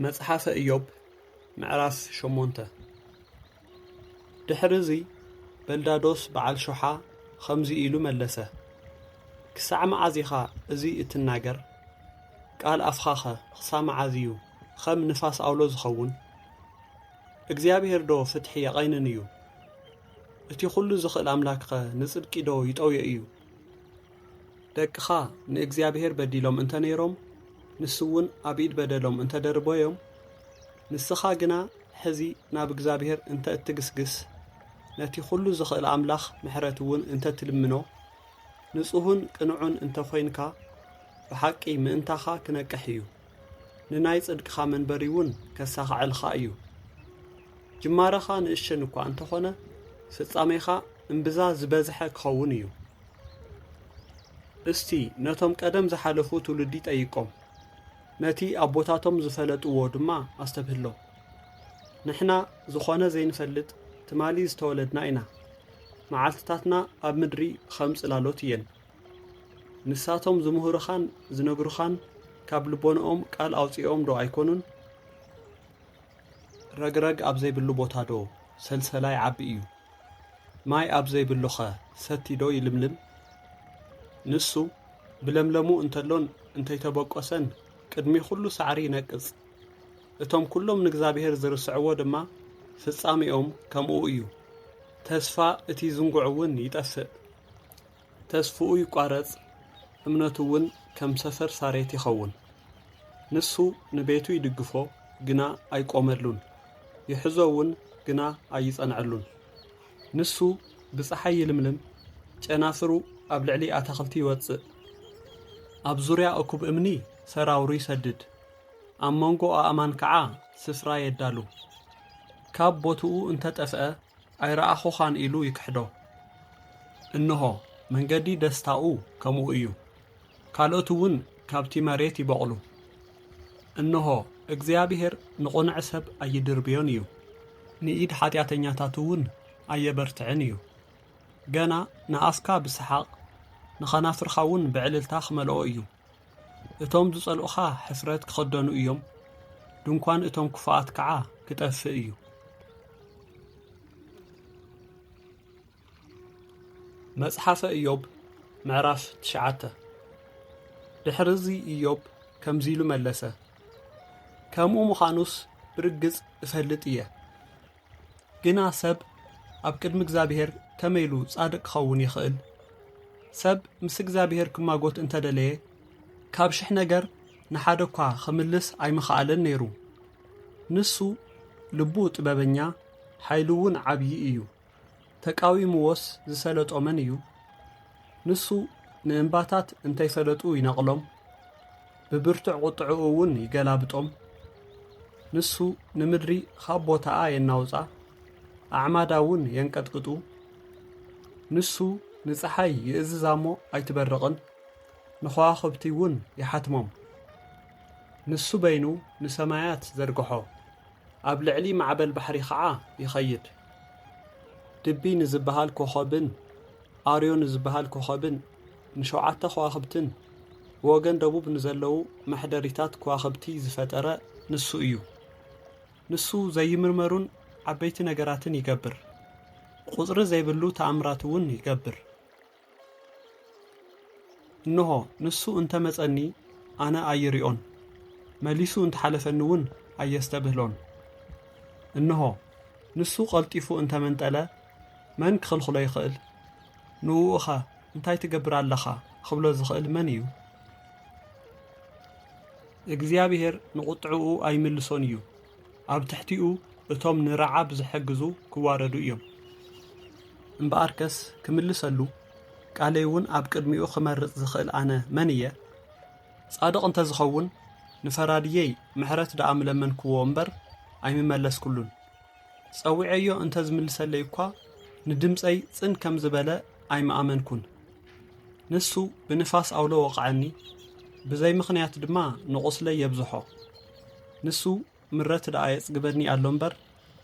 መጽሓፈ ኢዮብ ምዕራፍ ሸሞንተ። ድሕሪ እዚ በልዳዶስ በዓል ሾሓ ኸምዚ ኢሉ መለሰ፣ ክሳዕ መዓዝ ኢኻ እዚ እትናገር? ቃል ኣፍኻኸ ኽሳብ መዓዝ እዩ ኸም ንፋስ ኣውሎ ዝኸውን? እግዚኣብሄር ዶ ፍትሒ የቐንን እዩ? እቲ ኹሉ ዝኽእል ኣምላክኸ ንጽድቂ ዶ ይጠውዮ እዩ? ደቅኻ ንእግዚኣብሄር በዲሎም እንተ ነይሮም፣ ንሱ እውን ኣብ ኢድ በደሎም እንተ ደርበዮም፣ ንስኻ ግና ሕዚ ናብ እግዚኣብሄር እንተ እትግስግስ፣ ነቲ ኹሉ ዝኽእል ኣምላኽ ምሕረት እውን እንተ ትልምኖ፣ ንጹሁን ቅኑዕን እንተ ኾይንካ፣ ብሓቂ ምእንታኻ ክነቅሕ እዩ። ንናይ ጽድቅኻ መንበሪ እውን ከሳኽዐልኻ እዩ። ጅማረኻ ንእሽን እኳ እንተኾነ፣ ፍጻሜኻ እምብዛ ዝበዝሐ ክኸውን እዩ። እስቲ ነቶም ቀደም ዝሓለፉ ትውልዲ ጠይቆም፣ ነቲ ኣቦታቶም ዝፈለጥዎ ድማ ኣስተብህሎም። ንሕና ዝኾነ ዘይንፈልጥ ትማሊ ዝተወለድና ኢና። መዓልትታትና ኣብ ምድሪ ኸም ጽላሎት እየን። ንሳቶም ዝምህሩኻን ዝነግሩኻን ካብ ልቦንኦም ቃል ኣውጺኦም ዶ ኣይኮኑን? ረግረግ ኣብ ዘይብሉ ቦታ ዶ ሰልሰላ ይዓቢ እዩ? ማይ ኣብ ዘይብሉኸ ሰቲ ዶ ይልምልም? ንሱ ብለምለሙ እንተሎን እንተይተበቆሰን ቅድሚ ኹሉ ሳዕሪ ይነቅጽ። እቶም ኩሎም ንእግዚኣብሔር ዝርስዕዎ ድማ ፍጻሜኦም ከምኡ እዩ። ተስፋ እቲ ዝንጉዕ እውን ይጠፍእ። ተስፍኡ ይቋረጽ፣ እምነቱ እውን ከም ሰፈር ሳሬት ይኸውን። ንሱ ንቤቱ ይድግፎ፣ ግና ኣይቆመሉን፣ ይሕዞ እውን፣ ግና ኣይጸንዐሉን። ንሱ ብጸሓይ ይልምልም፣ ጨናፍሩ ኣብ ልዕሊ ኣታኽልቲ ይወጽእ። ኣብ ዙርያ እኩብ እምኒ ሰራውሩ ይሰድድ፣ ኣብ መንጎ ኣእማን ከዓ ስፍራ የዳሉ። ካብ ቦትኡ እንተ ጠፍአ፣ ኣይረኣኹኻን ኢሉ ይክሕዶ። እንሆ፣ መንገዲ ደስታኡ ከምኡ እዩ። ካልኦት እውን ካብቲ መሬት ይበቑሉ። እንሆ፣ እግዚኣብሔር ንቕኑዕ ሰብ ኣይድርብዮን እዩ፣ ንኢድ ሓጢኣተኛታት እውን ኣየበርትዕን እዩ። ገና ንኣፍካ ብሰሓቕ፣ ንኸናፍርኻ እውን ብዕልልታ ክመልኦ እዩ። እቶም ዝጸልኡኻ ሕፍረት ክኸደኑ እዮም፣ ድንኳን እቶም ክፉኣት ከዓ ክጠፍእ እዩ። መጽሓፈ ኢዮብ ምዕራፍ ትሽዓተ። ድሕርዚ ኢዮብ ከምዚ ኢሉ መለሰ፣ ከምኡ ምዃኑስ ብርግጽ እፈልጥ እየ። ግና ሰብ ኣብ ቅድሚ እግዚኣብሔር ከመይ ኢሉ ጻድቕ ክኸውን ይኽእል? ሰብ ምስ እግዚኣብሔር ክማጎት እንተ ደለየ፣ ካብ ሽሕ ነገር ንሓደ እኳ ኽምልስ ኣይምኸኣለን ነይሩ። ንሱ ልቡ ጥበበኛ፣ ሓይሉ እውን ዓብዪ እዩ። ተቃዊምዎስ ዝሰለጦ መን እዩ? ንሱ ንእምባታት እንተይፈለጡ ይነቕሎም፣ ብብርቱዕ ቁጥዕኡ እውን ይገላብጦም። ንሱ ንምድሪ ኻብ ቦታኣ የናውጻ፣ ኣዕማዳ እውን የንቀጥቅጡ። ንሱ ንጸሓይ ይእዝዛ እሞ ኣይትበርቕን፣ ንኸዋኽብቲ እውን ይሓትሞም። ንሱ በይኑ ንሰማያት ዘርግሖ፣ ኣብ ልዕሊ ማዕበል ባሕሪ ኸዓ ይኸይድ። ድቢ ንዝበሃል ኮኸብን ኣርዮ ንዝበሃል ኮኸብን ንሸውዓተ ከዋኽብትን ብወገን ደቡብ ንዘለዉ መሕደሪታት ከዋኽብቲ ዝፈጠረ ንሱ እዩ። ንሱ ዘይምርመሩን ዓበይቲ ነገራትን ይገብር። ቁጽሪ ዘይብሉ ተኣምራት እውን ይገብር። እንሆ፣ ንሱ እንተ መጸኒ፣ ኣነ ኣይሪኦን፣ መሊሱ እንተ ሓለፈኒ እውን ኣየስተብህሎን። እንሆ፣ ንሱ ቀልጢፉ እንተ መንጠለ፣ መን ክኽልኽሎ ይኽእል? ንእኡኸ እንታይ ትገብር ኣለኻ ክብሎ ዝኽእል መን እዩ? እግዚኣብሔር ንቑጥዕኡ ኣይምልሶን እዩ። ኣብ ትሕቲኡ እቶም ንረዓብ ዝሕግዙ ክዋረዱ እዮም። እምበኣርከስ ክምልሰሉ፣ ቃለይ እውን ኣብ ቅድሚኡ ክመርጽ ዝኽእል ኣነ መን እየ? ጻድቕ እንተ ዝኸውን፣ ንፈራድየይ ምሕረት ደኣ ምለመንክዎ እምበር ኣይምመለስኩሉን። ጸዊዐዮ እንተ ዝምልሰለይ እኳ፣ ንድምጸይ ጽን ከም ዝበለ ኣይምኣመንኩን። ንሱ ብንፋስ ኣውሎ ወቕዐኒ፣ ብዘይ ምኽንያት ድማ ንቑስለይ የብዝሖ። ንሱ ምረት ደኣ የጽግበኒ ኣሎ እምበር፣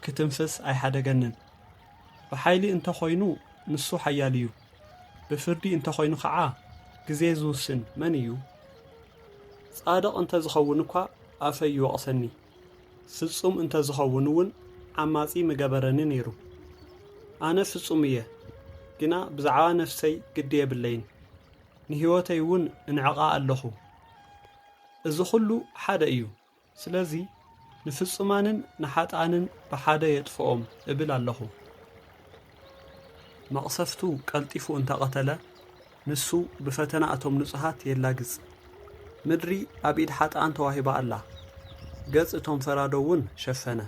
ክትንፍስ ኣይሓደገንን። ብሓይሊ እንተ ኾይኑ፣ ንሱ ሓያል እዩ። ብፍርዲ እንተ ኾይኑ ኸዓ፣ ግዜ ዝውስን መን እዩ? ጻድቕ እንተ ዝኸውን እኳ፣ ኣፈይ ይወቕሰኒ። ፍጹም እንተ ዝኸውን እውን ዓማጺ ምገበረኒ ነይሩ። ኣነ ፍጹም እየ፣ ግና ብዛዕባ ነፍሰይ ግዲ የብለይን፣ ንህይወተይ እውን እንዕቓ ኣለኹ። እዚ ኹሉ ሓደ እዩ። ስለዚ ንፍጹማንን ንሓጥኣንን ብሓደ የጥፍኦም እብል ኣለኹ። መቕሰፍቱ ቀልጢፉ እንተ ቐተለ፣ ንሱ ብፈተና እቶም ንጹሃት የላግጽ። ምድሪ ኣብ ኢድ ሓጥኣን ተዋሂባ ኣላ። ገጽ እቶም ፈራዶ እውን ሸፈነ።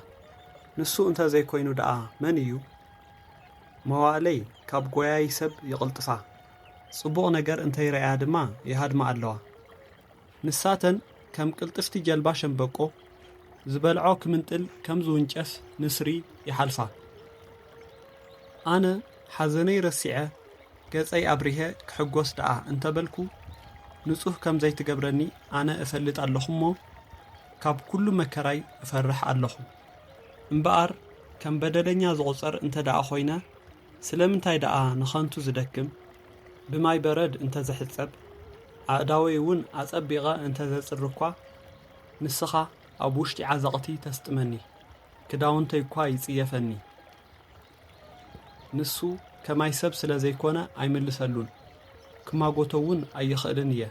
ንሱ እንተ ዘይኮይኑ ደኣ መን እዩ? መዋእለይ ካብ ጐያዪ ሰብ ይቕልጥፋ። ጽቡቕ ነገር እንተ ይረኣያ ድማ ይሃድማ ኣለዋ። ንሳተን ከም ቅልጥፍቲ ጀልባ ሸምበቆ፣ ዝበልዖ ክምንጥል ከም ዝውንጨፍ ንስሪ ይሓልፋ። ኣነ ሓዘነይ ረሲዐ፣ ገጸይ ኣብሪሀ ክሕጎስ ደኣ እንተ በልኩ፣ ንጹህ ከም ዘይትገብረኒ ኣነ እፈልጥ ኣለኹ እሞ፣ ካብ ኩሉ መከራይ እፈርሕ ኣለኹ። እምበኣር ከም በደለኛ ዝቑጸር እንተ ደኣ ኾይነ፣ ስለምንታይ ደኣ ንኸንቱ ዝደክም? ብማይ በረድ እንተ ዝሕጸብ፣ ኣእዳወይ እውን ኣጸቢቐ እንተ ዘጽሪ እኳ፣ ንስኻ ኣብ ውሽጢ ዓዘቕቲ ተስጥመኒ፣ ክዳውንተይ እኳ ይጽየፈኒ። ንሱ ከማይ ሰብ ስለ ዘይኮነ ኣይምልሰሉን፣ ክማጎቶ እውን ኣይኽእልን እየ።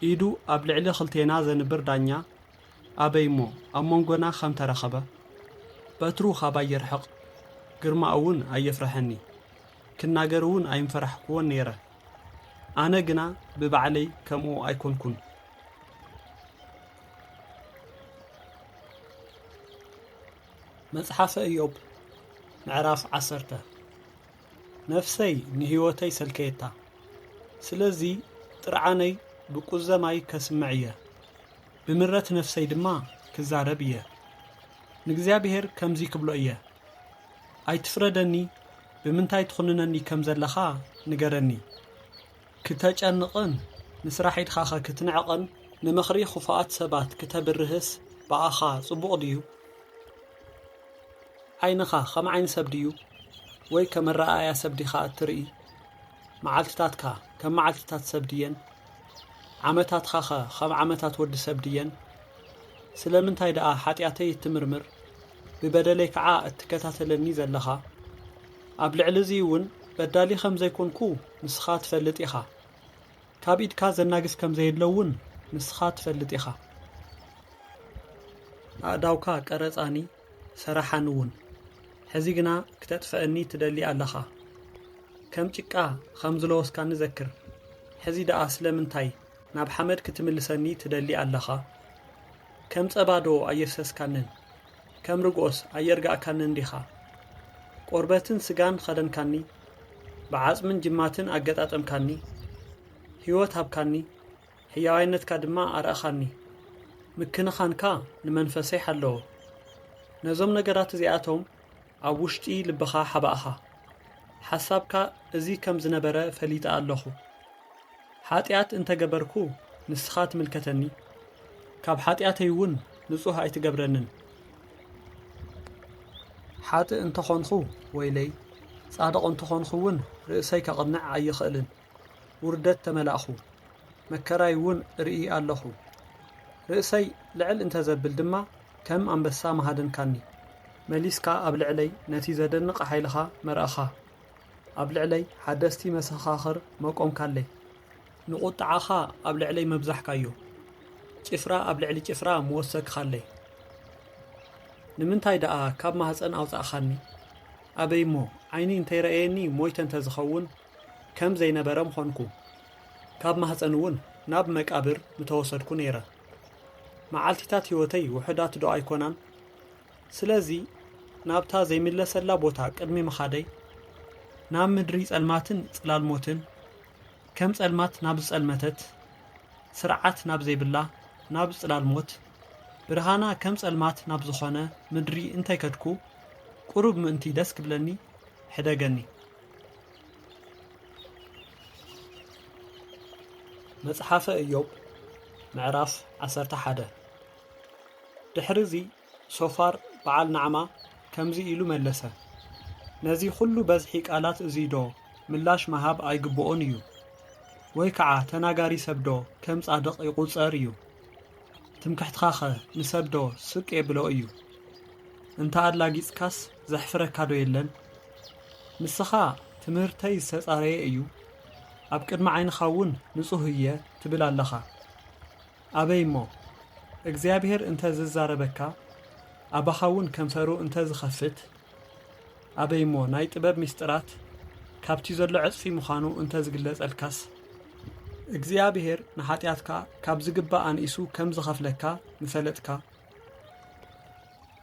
ኢዱ ኣብ ልዕሊ ክልቴና ዘንብር ዳኛ ኣበይ እሞ ኣብ መንጎና ከም ተረኸበ፣ በትሩ ኻባይ ይርሕቕ፣ ግርማኡ እውን ኣየፍርሐኒ፣ ክናገር እውን ኣይምፈራሕክዎን ነይረ። ኣነ ግና ብባዕለይ ከምኡ ኣይኮንኩን። መጽሓፈ ኢዮብ ምዕራፍ ዓሰርተ። ነፍሰይ ንህይወተይ ሰልከየታ፣ ስለዚ ጥርዓነይ ብቁዘማይ ከስምዕ እየ፣ ብምረት ነፍሰይ ድማ ክዛረብ እየ። ንእግዚኣብሔር ከምዚ ክብሎ እየ፣ ኣይትፍረደኒ፣ ብምንታይ ትኹንነኒ ከም ዘለኻ ንገረኒ። ክተጨንቕን ንስራሕ ኢድኻኸ ክትንዕቕን፣ ንምኽሪ ኽፉኣት ሰባት ክተብርህስ ብኣኻ ጽቡቕ ድዩ? ዓይንኻ ኸም ዓይኒ ሰብ ድዩ? ወይ ከም ኣረኣእያ ሰብ ዲኻ እትርኢ? መዓልትታትካ ከም መዓልትታት ሰብ ድየን? ዓመታትኻኸ ኸም ዓመታት ወዲ ሰብ ድየን? ስለምንታይ ደኣ ሓጢኣተይ እትምርምር? ብበደለይ ከዓ እትከታተለኒ ዘለኻ? ኣብ ልዕሊ እዚ እውን በዳሊ ኸም ዘይኮንኩ ንስኻ ትፈልጥ ኢኻ። ካብ ኢድካ ዘናግስ ከም ዘየሎ እውን ንስኻ ትፈልጥ ኢኻ። ኣእዳውካ ቀረጻኒ፣ ሰራሓኒ እውን። ሕዚ ግና ክተጥፍአኒ ትደሊ ኣለኻ። ከም ጭቃ ኸም ዝለወስካኒ ዘክር። ሕዚ ደኣ ስለምንታይ ናብ ሓመድ ክትምልሰኒ ትደሊ ኣለኻ? ከም ጸባ ዶ ኣየፍሰስካንን? ከም ርግኦስ ኣየርጋእካንን ዲኻ? ቆርበትን ስጋን ኸደንካኒ፣ ብዓጽምን ጅማትን ኣገጣጠምካኒ። ህይወት ሃብካኒ፣ ሕያዋይነትካ ድማ ኣርኣኻኒ። ምክንኻንካ ንመንፈሰይ ሓለዎ። ነዞም ነገራት እዚኣቶም ኣብ ውሽጢ ልብኻ ሓባእኻ። ሓሳብካ እዚ ከም ዝነበረ ፈሊጠ ኣለኹ። ሓጢኣት እንተ ገበርኩ፣ ንስኻ ትምልከተኒ፣ ካብ ሓጢኣተይ እውን ንጹህ ኣይትገብረንን። ሓጥእ እንተ ኾንኹ ወይለይ፣ ጻድቕ እንተ ኾንኹ እውን ርእሰይ ከቕንዕ ኣይኽእልን። ውርደት ተመላእኹ፣ መከራይ እውን እርኢ ኣለኹ። ርእሰይ ልዕል እንተ ዘብል ድማ፣ ከም ኣንበሳ መሃደንካኒ። መሊስካ ኣብ ልዕለይ ነቲ ዘደንቕ ሓይልኻ መርኣኻ። ኣብ ልዕለይ ሓደስቲ መሰኻኽር መቆምካለይ። ንቑጥዓኻ ኣብ ልዕለይ መብዛሕካዮ። ጭፍራ ኣብ ልዕሊ ጭፍራ ምወሰክኻለይ። ንምንታይ ደኣ ካብ ማህፀን ኣውፃእኻኒ? ኣበይ እሞ ዓይኒ እንተይረኣየኒ ሞይተ እንተዝኸውን፣ ከም ዘይነበረ ምኾንኩ። ካብ ማህፀን እውን ናብ መቃብር ምተወሰድኩ ነይረ። መዓልቲታት ህይወተይ ውሑዳት ዶ ኣይኮናን? ስለዚ ናብታ ዘይምለሰላ ቦታ ቅድሚ ምኻደይ፣ ናብ ምድሪ ጸልማትን ጽላል ሞትን፣ ከም ጸልማት ናብ ዝጸልመተት፣ ስርዓት ናብ ዘይብላ ናብ ጽላል ሞት፣ ብርሃና ከም ጸልማት ናብ ዝኾነ ምድሪ እንተይከድኩ፣ ቁሩብ ምእንቲ ደስ ክብለኒ፣ ሕደገኒ። መጽሓፈ ኢዮብ ምዕራፍ ዓሰርተ ሓደ። ድሕሪ እዚ ሶፋር በዓል ናዕማ ከምዚ ኢሉ መለሰ፣ ነዚ ኹሉ በዝሒ ቃላት እዚ ዶ ምላሽ ምሃብ ኣይግብኦን እዩ? ወይ ከዓ ተናጋሪ ሰብ ዶ ከም ጻድቕ ይቑጸር እዩ? እቲ ትምክሕትኻኸ ንሰብዶ ስቅ የብሎ እዩ? እንተ ኣላጊጽካስ ዘሕፍረካዶ የለን? ንስኻ ትምህርተይ ዝተጻረየ እዩ፣ ኣብ ቅድሚ ዓይንኻ እውን ንጹህ እየ ትብል ኣለኻ። ኣበይ እሞ እግዚኣብሔር እንተ ዝዛረበካ፣ ኣባኻ እውን ከንፈሩ እንተ ዝኸፍት፣ ኣበይ እሞ ናይ ጥበብ ምስጢራት ካብቲ ዘሎ ዕጽፊ ምዃኑ እንተ ዝግለጸልካስ፣ እግዚኣብሔር ንሓጢኣትካ ካብ ዝግባእ ኣንኢሱ ከም ዝኸፍለካ ምፈለጥካ፣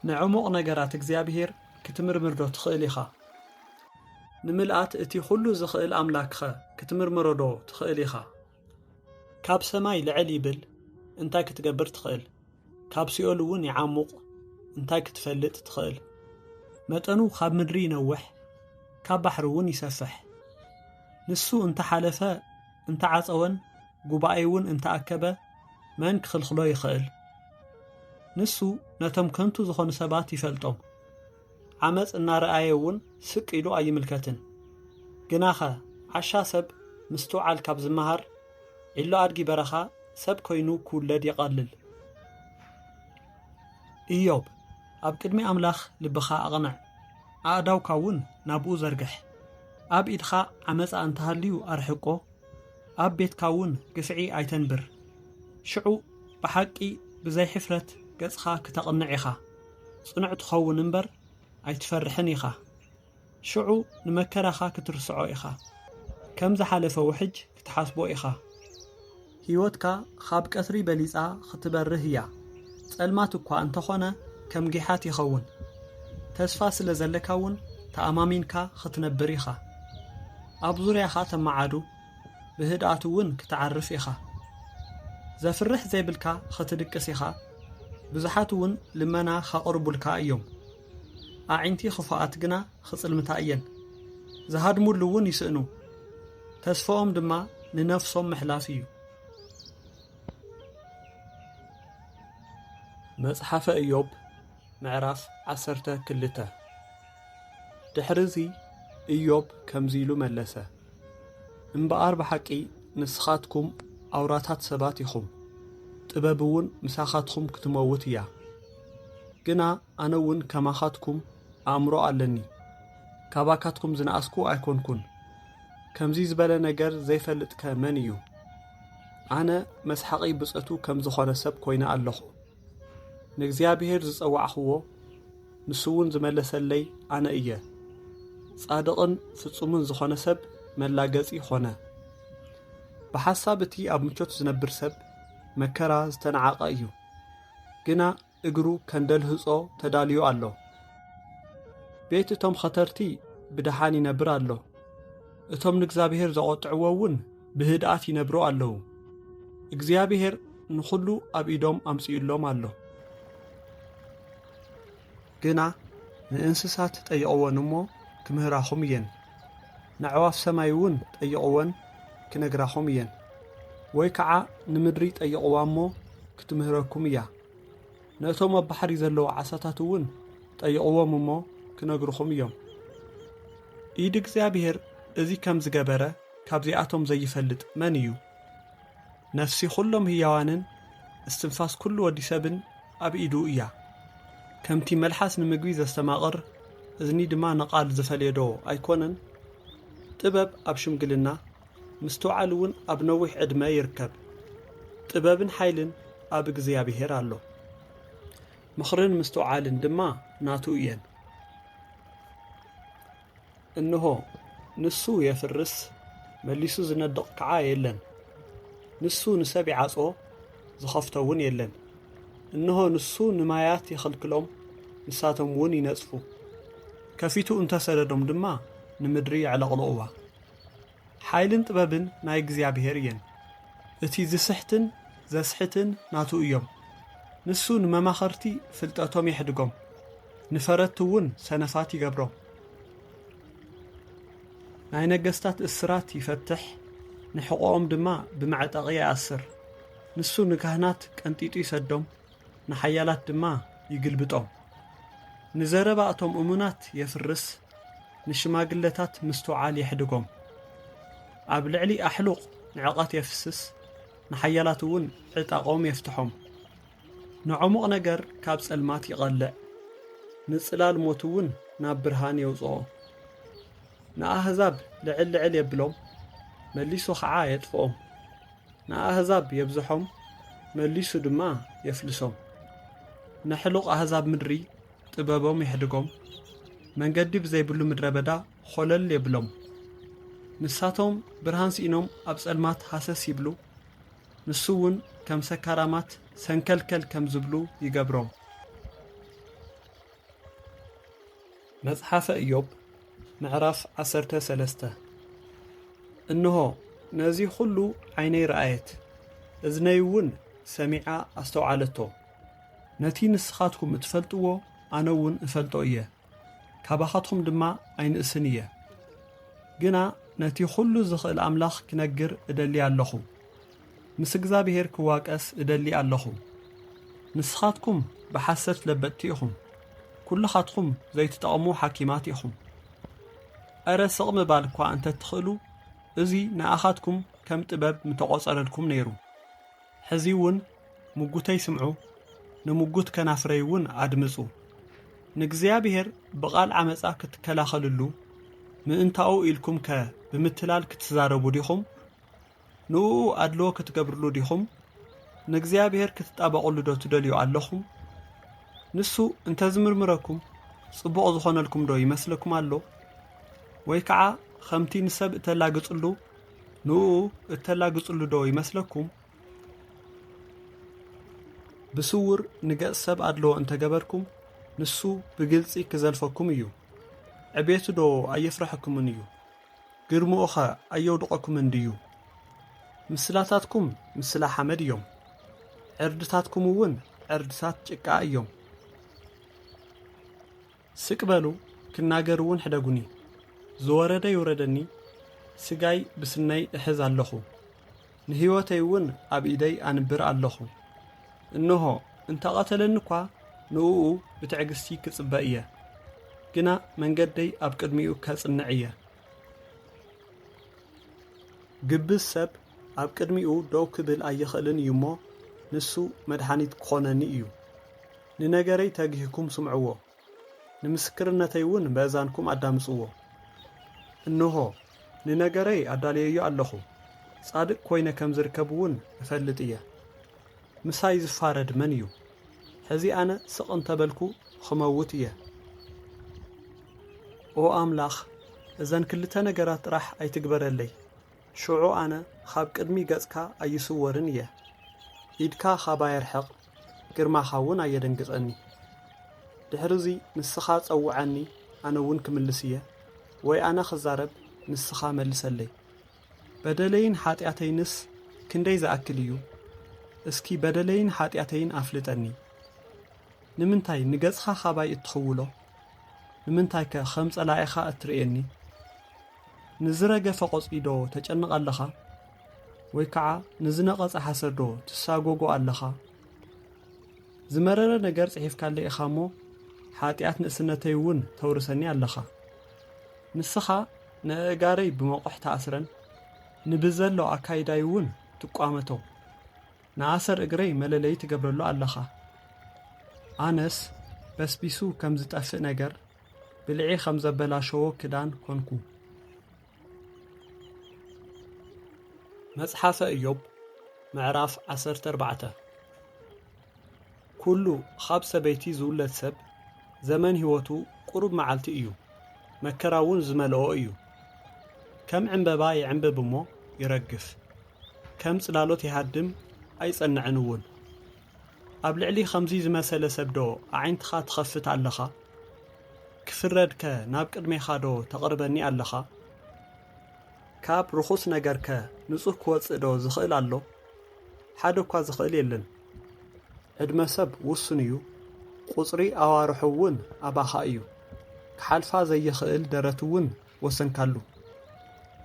ንዕሙቕ ነገራት እግዚኣብሔር ክትምርምርዶ ትኽእል ኢኻ? ንምልኣት እቲ ኹሉ ዝኽእል ኣምላክኸ ክትምርምሮዶ ትኽእል ኢኻ? ካብ ሰማይ ልዕል ይብል እንታይ ክትገብር ትኽእል? ካብ ሲኦል እውን ይዓሙቕ እንታይ ክትፈልጥ ትኽእል? መጠኑ ካብ ምድሪ ይነውሕ፣ ካብ ባሕሪ እውን ይሰፍሕ። ንሱ እንተሓለፈ እንተዓጸወን ጉባኤ እውን እንተኣከበ መን ክኽልኽሎ ይኽእል? ንሱ ነቶም ከንቱ ዝኾኑ ሰባት ይፈልጦም። ዓመጽ እናረኣየ እውን ስቅ ኢሉ ኣይምልከትን። ግናኸ ዓሻ ሰብ ምስትውዓል ካብ ዝመሃር፣ ዒሎ ኣድጊ በረኻ ሰብ ኮይኑ ክውለድ ይቐልል። ኢዮብ፣ ኣብ ቅድሚ ኣምላኽ ልብኻ ኣቕንዕ፣ ኣእዳውካ እውን ናብኡ ዘርግሕ። ኣብ ኢድኻ ዓመጻ እንተሃልዩ ኣርሕቆ፣ ኣብ ቤትካ እውን ግፍዒ ኣይተንብር። ሽዑ ብሓቂ ብዘይ ሕፍረት ገጽኻ ክተቕንዕ ኢኻ። ጽኑዕ ትኸውን እምበር ኣይትፈርሕን ኢኻ። ሽዑ ንመከራኻ ክትርስዖ ኢኻ። ከም ዝሓለፈ ውሕጅ ክትሓስቦ ኢኻ። ህይወትካ ኻብ ቀትሪ በሊጻ ኽትበርህ እያ። ጸልማት እኳ እንተኾነ፣ ከም ጊሓት ይኸውን። ተስፋ ስለ ዘለካ እውን፣ ተኣማሚንካ ኽትነብር ኢኻ። ኣብ ዙርያኻ ተመዓዱ፣ ብህድኣት እውን ክትዓርፍ ኢኻ። ዘፍርሕ ዘይብልካ ኽትድቅስ ኢኻ። ብዙሓት እውን ልመና ኸቕርቡልካ እዮም። ኣዒንቲ ኽፉኣት ግና ኽጽልምታ እየን። ዝሃድሙሉ እውን ይስእኑ። ተስፋኦም ድማ ንነፍሶም ምሕላፍ እዩ። መጽሓፈ እዮብ ምዕራፍ ዓሰርተ ክልተ። ድሕርዚ እዮብ ከምዚ ኢሉ መለሰ፣ እምበኣር ብሓቂ ንስኻትኩም ኣውራታት ሰባት ኢኹም፣ ጥበብ እውን ምሳኻትኩም ክትመውት እያ። ግና ኣነ እውን ከማኻትኩም ኣእምሮ ኣለኒ፣ ካባካትኩም ዝነኣስኩ ኣይኮንኩን። ከምዚ ዝበለ ነገር ዘይፈልጥከ መን እዩ? ኣነ መስሓቒ ብጸቱ ከም ዝኾነ ሰብ ኮይነ ኣለኹ። ንእግዚኣብሔር ዝጸዋዕኽዎ፣ ንሱ እውን ዝመለሰለይ ኣነ እየ። ጻድቕን ፍጹምን ዝኾነ ሰብ መላገጺ ኾነ። ብሓሳብ እቲ ኣብ ምቾት ዝነብር ሰብ መከራ ዝተናዓቐ እዩ። ግና እግሩ ከንደልህጾ ተዳልዩ ኣሎ። ቤት እቶም ኸተርቲ ብደሓን ይነብር ኣሎ። እቶም ንእግዚኣብሔር ዘቖጥዕዎ እውን ብህድኣት ይነብሩ ኣለዉ። እግዚኣብሔር ንኹሉ ኣብ ኢዶም ኣምጺኡሎም ኣሎ። ግና ንእንስሳት ጠይቕወን እሞ ክምህራኹም እየን። ንኣዕዋፍ ሰማይ እውን ጠይቕወን ክነግራኹም እየን። ወይ ከዓ ንምድሪ ጠይቕዋ እሞ ክትምህረኩም እያ። ነቶም ኣብ ባሕሪ ዘለዉ ዓሳታት እውን ጠይቕዎም እሞ ክነግርኹም እዮም። ኢድ እግዚኣብሔር እዚ ከም ዝገበረ ካብዚኣቶም ዘይፈልጥ መን እዩ? ነፍሲ ኩሎም ህያዋንን እስትንፋስ ኩሉ ወዲ ሰብን ኣብ ኢዱ እያ። ከምቲ መልሓስ ንምግቢ ዘስተማቕር፣ እዝኒ ድማ ንቓል ዝፈልየዶ ኣይኮነን? ጥበብ ኣብ ሽምግልና፣ ምስትውዓል እውን ኣብ ነዊሕ ዕድመ ይርከብ። ጥበብን ሓይልን ኣብ እግዚኣብሔር ኣሎ። ምኽርን ምስትውዓልን ድማ ናቱ እየን። እንሆ፣ ንሱ የፍርስ፣ መሊሱ ዝነድቕ ከዓ የለን። ንሱ ንሰብ ይዓጾ፣ ዝኸፍቶ እውን የለን። እንሆ፣ ንሱ ንማያት ይኸልክሎም፣ ንሳቶም እውን ይነጽፉ። ከፊቱ እንተሰደዶም ድማ ንምድሪ የዕለቕልቕዋ። ሓይልን ጥበብን ናይ እግዚኣብሔር እየን። እቲ ዝስሕትን ዘስሕትን ናቱ እዮም። ንሱ ንመማኸርቲ ፍልጠቶም የሕድጎም፣ ንፈረድቲ እውን ሰነፋት ይገብሮም። ናይ ነገስታት እስራት ይፈትሕ፣ ንሕቖኦም ድማ ብመዕጠቒ ይኣስር። ንሱ ንካህናት ቀንጢጡ ይሰዶም፣ ንሓያላት ድማ ይግልብጦም። ንዘረባ እቶም እሙናት የፍርስ፣ ንሽማግለታት ምስትውዓል የሕድጎም። ኣብ ልዕሊ ኣሕሉቕ ንዕቐት የፍስስ፣ ንሓያላት እውን ዕጣቖም የፍትሖም። ንዕሙቕ ነገር ካብ ጸልማት ይቐልዕ፣ ንጽላል ሞት እውን ናብ ብርሃን የውጽኦ። ንኣህዛብ ልዕል ልዕል የብሎም፣ መሊሱ ኸዓ የጥፍኦም። ንኣህዛብ የብዝሖም፣ መሊሱ ድማ የፍልሶም። ንሕሉቕ ኣህዛብ ምድሪ ጥበቦም የሕድጎም፣ መንገዲ ብዘይብሉ ምድረ በዳ ኾለል የብሎም። ንሳቶም ብርሃን ስኢኖም ኣብ ጸልማት ሃሰስ ይብሉ፣ ንሱ እውን ከም ሰካራማት ሰንከልከል ከም ዝብሉ ይገብሮም። መጽሓፈ ኢዮብ ምዕራፍ ዓሰርተ ሰለስተ። እንሆ፣ ነዚ ኹሉ ዓይነይ ረኣየት፣ እዝነይ እውን ሰሚዓ ኣስተውዓለቶ። ነቲ ንስኻትኩም እትፈልጥዎ ኣነ እውን እፈልጦ እየ። ካባኻትኩም ድማ ኣይንእስን እየ። ግና ነቲ ኹሉ ዝኽእል ኣምላኽ ክነግር እደሊ ኣለኹ። ምስ እግዚኣብሔር ክዋቀስ እደሊ ኣለኹ። ንስኻትኩም ብሓሰት ለበጥቲ ኢኹም። ኩልኻትኩም ዘይትጠቕሙ ሓኪማት ኢኹም። እረ ስቕ ምባል እኳ እንተ ትኽእሉ፣ እዚ ንኣኻትኩም ከም ጥበብ ምተቖጸረልኩም ነይሩ። ሕዚ እውን ምጉተይ ስምዑ፣ ንምጉት ከናፍረይ እውን ኣድምጹ። ንእግዚኣብሔር ብቓል ዓመጻ ክትከላኸልሉ፣ ምእንታኡ ኢልኩም ከ ብምትላል ክትዛረቡ ዲኹም? ንእኡ ኣድልዎ ክትገብርሉ ዲኹም? ንእግዚኣብሔር ክትጣበቕሉ ዶ ትደልዩ ኣለኹም? ንሱ እንተ ዝምርምረኩም፣ ጽቡቕ ዝኾነልኩም ዶ ይመስለኩም ኣሎ? ወይ ከዓ ከምቲ ንሰብ እተላግጽሉ፣ ንእኡ እተላግጽሉ ዶ ይመስለኩም? ብስውር ንገጽ ሰብ ኣድልዎ እንተ ገበርኩም፣ ንሱ ብግልጺ ክዘልፈኩም እዩ። ዕቤቱ ዶ ኣየፍርሐኩምን እዩ? ግርምኡኸ ኣየውድቐኩምን ድዩ? ምስላታትኩም ምስላ ሓመድ እዮም፣ ዕርድታትኩም እውን ዕርድታት ጭቃ እዮም። ስቅ በሉ፣ ክናገር እውን ሕደጉኒ። ዝወረደ ይውረደኒ፣ ስጋይ ብስነይ እሕዝ ኣለኹ፣ ንህይወተይ እውን ኣብ ኢደይ ኣንብር ኣለኹ። እንሆ፣ እንተ ቐተለኒ እኳ፣ ንእኡ ብትዕግስቲ ክጽበ እየ፣ ግና መንገደይ ኣብ ቅድሚኡ ከጽንዕ እየ። ግብዝ ሰብ ኣብ ቅድሚኡ ደው ክብል ኣይኽእልን እዩ እሞ፣ ንሱ መድሓኒት ክኾነኒ እዩ። ንነገረይ ተጊህኩም ስምዕዎ፣ ንምስክርነተይ እውን በእዛንኩም ኣዳምጽዎ። እንሆ፣ ንነገረይ ኣዳልየዮ ኣለኹ፣ ጻድቅ ኮይነ ከም ዝርከብ እውን እፈልጥ እየ። ምሳይ ዝፋረድ መን እዩ? ሕዚ ኣነ ስቕ እንተ በልኩ ኽመውት እየ። ኦ ኣምላኽ፣ እዘን ክልተ ነገራት ጥራሕ ኣይትግበረለይ። ሽዑ ኣነ ኻብ ቅድሚ ገጽካ ኣይስወርን እየ። ኢድካ ኻባይ ኣርሕቕ፣ ግርማኻ እውን ኣየደንግጸኒ። ድሕርዚ ንስኻ ጸውዓኒ፣ ኣነ እውን ክምልስ እየ፣ ወይ ኣነ ኽዛረብ፣ ንስኻ መልሰለይ። በደለይን ሓጢኣተይንስ ክንደይ ዝኣክል እዩ? እስኪ በደለይን ሓጢኣተይን ኣፍልጠኒ። ንምንታይ ንገጽኻ ኻባይ እትኽውሎ? ንምንታይከ ኸም ጸላኢኻ እትርእየኒ? ንዝረገፈ ቖጽሊ ዶ ተጨንቕ ኣለኻ? ወይ ከኣ ንዝነቐጸ ሓሰር ዶ ትሳጎጎ ኣለኻ? ዝመረረ ነገር ጽሒፍካለይ ኢኻ እሞ፣ ሓጢኣት ንእስነተይ እውን ተውርሰኒ ኣለኻ። ንስኻ ንኣእጋረይ ብመቑሕ ትኣስረን፣ ንብዘሎ ኣካይዳይ እውን ትቋመቶ። ንኣሰር እግረይ መለለዪ ትገብረሉ ኣለኻ። ኣነስ በስቢሱ ከም ዝጠፍእ ነገር፣ ብልዒ ኸም ዘበላሸዎ ክዳን ኰንኩ። መጽሓፈ ኢዮብ ምዕራፍ ዓሰርተ ኣርባዕተ። ኩሉ ኻብ ሰበይቲ ዝውለድ ሰብ፣ ዘመን ህይወቱ ቁሩብ መዓልቲ እዩ፣ መከራ እውን ዝመልኦ እዩ። ከም ዕምበባ ይዕምብብ እሞ ይረግፍ፣ ከም ጽላሎት ይሃድም ኣይጸንዕን እውን። ኣብ ልዕሊ ኸምዚ ዝመሰለ ሰብዶ ኣዒንትኻ ትኸፍት ኣለኻ? ክፍረድከ ናብ ቅድሜኻዶ ተቕርበኒ ኣለኻ? ካብ ርኹስ ነገርከ ንጹህ ክወጽእዶ ዝኽእል ኣሎ? ሓደ እኳ ዝኽእል የለን። ዕድመ ሰብ ውሱን እዩ፣ ቁጽሪ ኣዋርሑ እውን ኣባኻ እዩ። ክሓልፋ ዘይኽእል ደረት እውን ወሰንካሉ።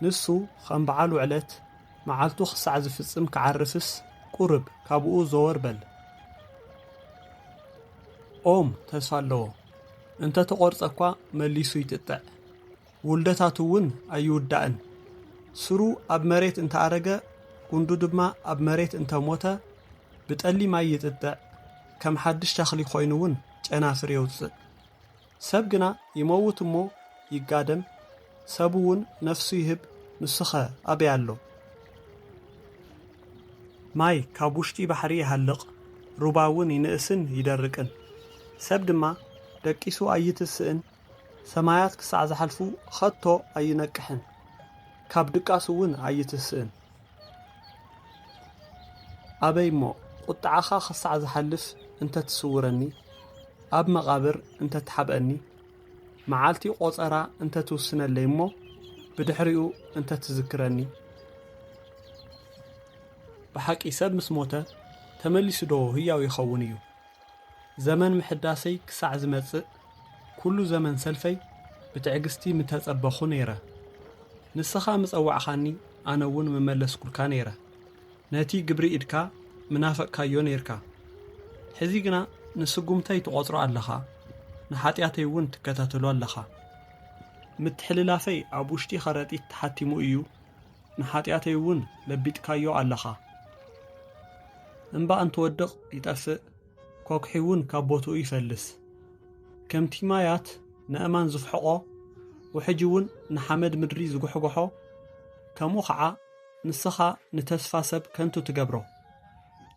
ንሱ ኸም በዓል ውዕለት፣ መዓልቱ ኽሳዕ ዝፍጽም ክዓርፍስ፣ ቁርብ ካብኡ ዘወር በል። ኦም ተስፋ ኣለዎ፣ እንተ ተቖርጸ እኳ መሊሱ ይጥጥዕ፣ ውልደታቱ እውን ኣይውዳእን። ስሩ ኣብ መሬት እንተ ኣረገ፣ ጉንዱ ድማ ኣብ መሬት እንተ ሞተ፣ ብጠሊ ማይ ይጥጥዕ፣ ከም ሓድሽ ተኽሊ ኮይኑ እውን ጨናፍር የውጽእ። ሰብ ግና ይመውት እሞ ይጋደም፣ ሰብ እውን ነፍሱ ይህብ፣ ንሱኸ ኣበይ ኣሎ? ማይ ካብ ውሽጢ ባሕሪ ይሃልቕ፣ ሩባ እውን ይንእስን ይደርቅን። ሰብ ድማ ደቂሱ ኣይትስእን፣ ሰማያት ክሳዕ ዝሓልፉ ኸቶ ኣይነቅሕን፣ ካብ ድቃሱ እውን ኣይትስእን። ኣበይ እሞ ቁጥዓኻ ክሳዕ ዝሓልፍ እንተ ትስውረኒ፣ ኣብ መቓብር እንተ ትሓብአኒ፣ መዓልቲ ቆጸራ እንተ ትውስነለይ እሞ፣ ብድሕሪኡ እንተ ትዝክረኒ። ብሓቂ ሰብ ምስ ሞተ ተመሊሱ ዶ ህያው ይኸውን እዩ? ዘመን ምሕዳሰይ ክሳዕ ዝመጽእ፣ ኩሉ ዘመን ሰልፈይ ብትዕግስቲ ምተጸበኹ ነይረ። ንስኻ ምጸዋዕኻኒ፣ ኣነ እውን ምመለስኩልካ ነይረ። ነቲ ግብሪ ኢድካ ምናፈቅካዮ ነይርካ። ሕዚ ግና ንስጉምተይ ትቖጽሮ ኣለኻ፣ ንሓጢኣተይ እውን ትከታተሎ ኣለኻ። ምትሕልላፈይ ኣብ ውሽጢ ኸረጢት ተሓቲሙ እዩ፣ ንሓጢኣተይ እውን ለቢጥካዮ ኣለኻ። እምባ እንትወድቕ ይጠፍእ፣ ኮኩሒ እውን ካብ ቦትኡ ይፈልስ። ከምቲ ማያት ንእማን ዝፍሕቖ፣ ውሕጅ እውን ንሓመድ ምድሪ ዝጉሕጉሖ፣ ከምኡ ኸዓ ንስኻ ንተስፋ ሰብ ከንቱ ትገብሮ።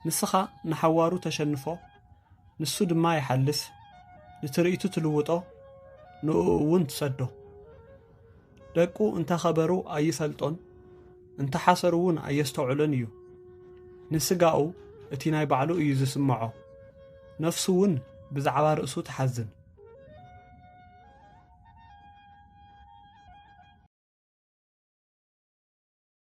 ንስኻ ንሓዋሩ ተሸንፎ፣ ንሱ ድማ ይሓልፍ፣ ንትርኢቱ ትልውጦ፣ ንእኡ እውን ትሰዶ። ደቁ እንተ ኸበሩ ኣይፈልጦን፣ እንተ ሓሰሩ እውን ኣየስተውዕሎን እዩ። ንስጋኡ እቲ ናይ ባዕሉ እዩ ዝስምዖ፣ ነፍሱ እውን ብዛዕባ ርእሱ ትሓዝን።